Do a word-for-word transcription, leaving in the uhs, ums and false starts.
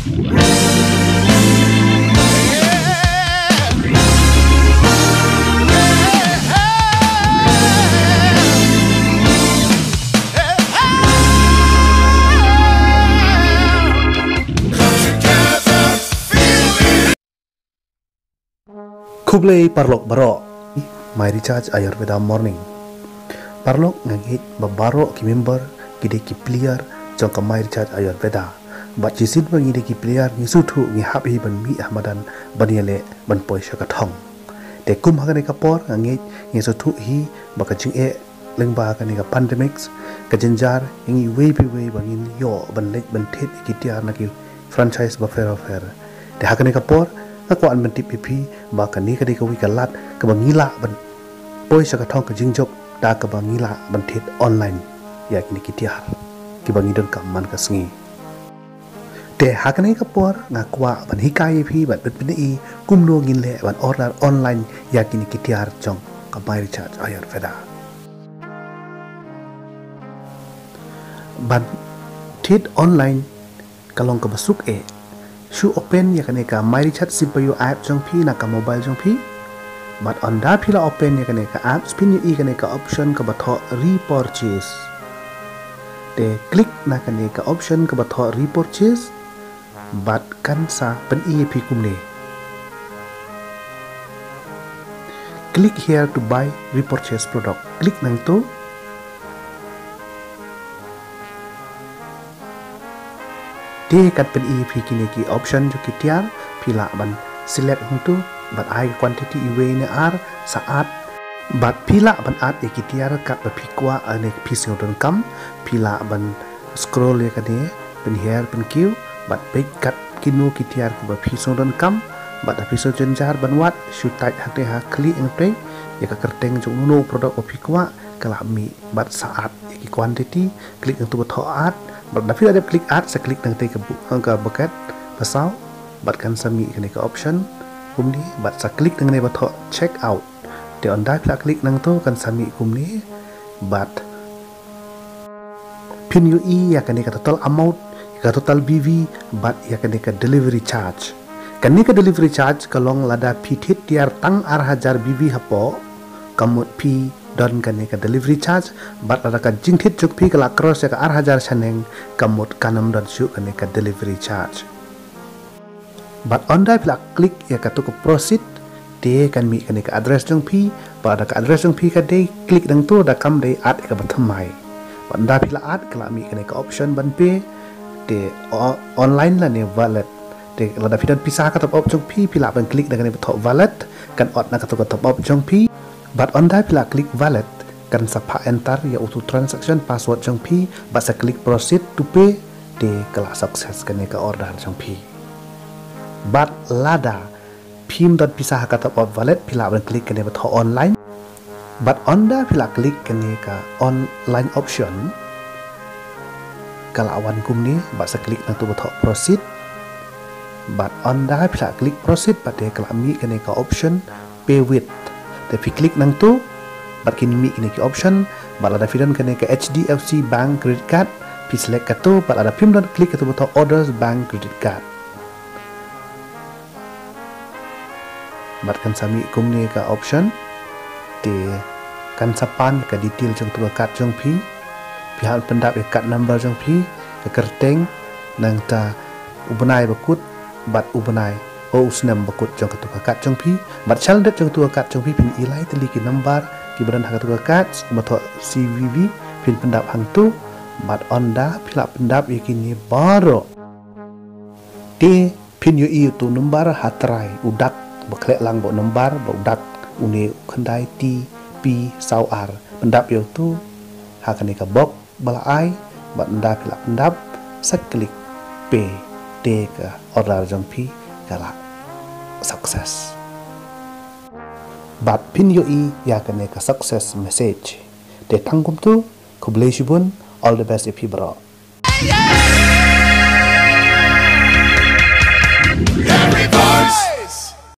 Khublei paralok baroh. My Recharge Ayurveda Morning. Paralok, nga ngeit ba baroh ki member ki dei ki player jong ka My Recharge Ayurveda. Bad shisien ba ngi dei ki player, ngi sngewthuh ngi hap hi ban mih ha madan ban ïaleh ban poi sha ka thong. Te kum ha kane ka por nga ngeit ngi sngewthuh hi ba ka jingeh lyngba kane ka pandemics ka jynjar ïa ngi iwei pa iwei ba ngin ïoh ban leit ban thied ïa ki tiar na ki franchise bapher bapher. Te ha kane ka por nga kwah ban tip ïa phi ba kane ka dei kawei ka lad kaba ngi lah ban poi sha ka thong ka jingjop da kaba ngi lah ban thied online ïa kine ki tiar kiba ngi donkam man ka sngi. Te ha kane ka por nga kwah ban hikai ïa phi bad ban pyni kumno ngin leh ban order online ïa kine ki tiar jong ka My Recharge Ayurveda. Ban thied online ka long kaba suk eh. Shu open ïa kane ka My Recharge Simpayou app jong phi na ka mobile jong phi. Bad ynda phi la open ïa kane ka app, phin ïohi kane ka option kaba thoh repurchase. Te click na kane ka option kaba thoh repurchase. Bad kan sa pyni ïa phi kumne. Click here to buy repurchase product. Click nangto. Te kan pyni ïa phi kine ki option jong ki tiar, phi lah ban select hangto bad ai ka quantity iwei ne ar, sa add. Bad phi lah ban add ïa ki tiar katba phi kwah ne phi sngew donkam. Phi lah ban scroll ïa kane pynhiar pynkiew bad peit kat kino ki tiar kiba phi sngew donkam. Bad da phi sngew jynjar ban wad, shu touch hangtei ha khlieh hangtei ïa ka kyrteng jong uno u product ba phi kwah, ka la mih bad sa add ïa ki quantity. Click nangto ba thoh add. Bad da phi la dep click add, sa click nangtei ka bu-, ka bucket ba saw. Bad kan sa mih kane ka option kumne bad sa click nangne ba thoh check out. Te ynda phi la click nangto kan sa mih kumne bad phin ïohi ïa kane ka total amount, ïa ka total B V bad ïa kane ka delivery charge. Kane ka delivery charge ka long lada phi thied tiar tang ar hajar B V hapoh, ka mut phi don kane ka delivery charge, bad lada ka jingthied jong phi ka la cross ïa ka ar hajar shaneng, ka mut kan ym don shuh kane ka delivery charge. Bad ynda phi la click ïa kato ka proceed, te kan mih kane ka address jong phi, bad da ka address jong phi ka dei, click nangto, da kam dei add ïa kaba thymmai. Bad ynda phi la add ka la mih kane ka option ban pay, te o-, online lane wallet. Te lada phi don pisa ha ka top up jong phi, phi lah ban click na kane ba thoh wallet, kan ot na kato ka top up jong phi. Bad ynda phi la click wallet, kan sa phah enter ïa uto u transaction password jong phi, bad sa click proceed to pay, te ka la success kane ka order jong phi. Bad lada phim don pisa ha ka top up wallet, phi lah ban click kane ba thoh online. Bad ynda phi la click kane ka online option, ka la wan kumne, bad sa click nangto ba thoh proceed. Bad ynda phi la click proceed, bad te ka la mih kane ka option pay with. Te phi click nangto, bad kin mih kine ki option, bad lada phi don kane ka H D F C Bank credit card, phi select kato, bad lada phim don, click kato ba thoh others bank credit card. Bad kan sa mih kumne ka option, te kan sa pan ka detail jong uto ka card jong phi, phi hap pyndap ïa ka card number jong phi, ka kyrteng, nangta u bnai ba kut, bad u bnai, o u snem ba kut jong kato ka card jong phi, bad shalyndet jong kato ka card jong phi phin ïohi lai tylli ki number kiba don ha kato ka card, ba thoh C V V, phin pyndap hangto, bad ynda phi la pyndap ïa kine baroh, te phin ïohi uto u number ha trai, u dak ba khleh lang bad u number, bad u dak une u khyndai T P saw ar. Pyndap ïa uto ha kane ka box ba la ai, bad ynda phi la pyndap, sa click pay, te ka order jong phi ka la success. Bad phin ïohi ïa kane ka success message. Te tang kumto, khublei shibun, all the best ïa phi baroh.